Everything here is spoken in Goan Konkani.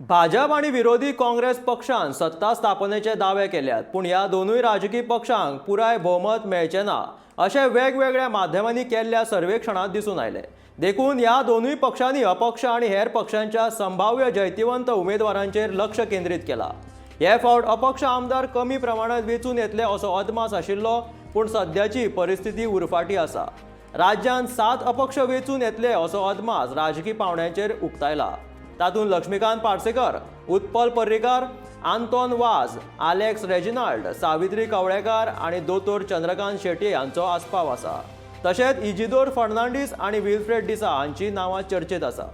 भाजप आनी विरोधी काँग्रेस पक्षान सत्ता स्थापनेचे दावे केल्यात, पूण ह्या दोनूय राजकी पक्षांक पुराय भोवमत मेळचें ना अशें वेगवेगळ्या माध्यमांनी केल्ल्या सर्वेक्षणांत दिसून आयलें. देखून ह्या दोनूय पक्षांनी अपक्ष आनी हेर पक्षांच्या संभाव्य जैतिवंत उमेदवारांचेर लक्ष केंद्रीत केलां. हे फावट अपक्ष आमदार कमी प्रमाणांत वेंचून येतले असो अदमास आशिल्लो, पूण सद्याची परिस्थिती उरफाटी आसा. राज्यांत 7 अपक्ष वेंचून येतले असो अदमास राजकी पावंड्यांचेर उक्तायला. तातूंत लक्ष्मीकांत पार्सेकर, उत्पल पर्रीकार, आंतोन वाज, आलेक्स रेजिनाल्ड, सावित्री कवळेकार आनी दोतोर चंद्रकांत शेट्ये हांचो आस्पाव आसा. तशेंच इजिदोर फर्नांडीस आनी विल्फ्रेड डिसा हांची नांवां चर्चेत आसा.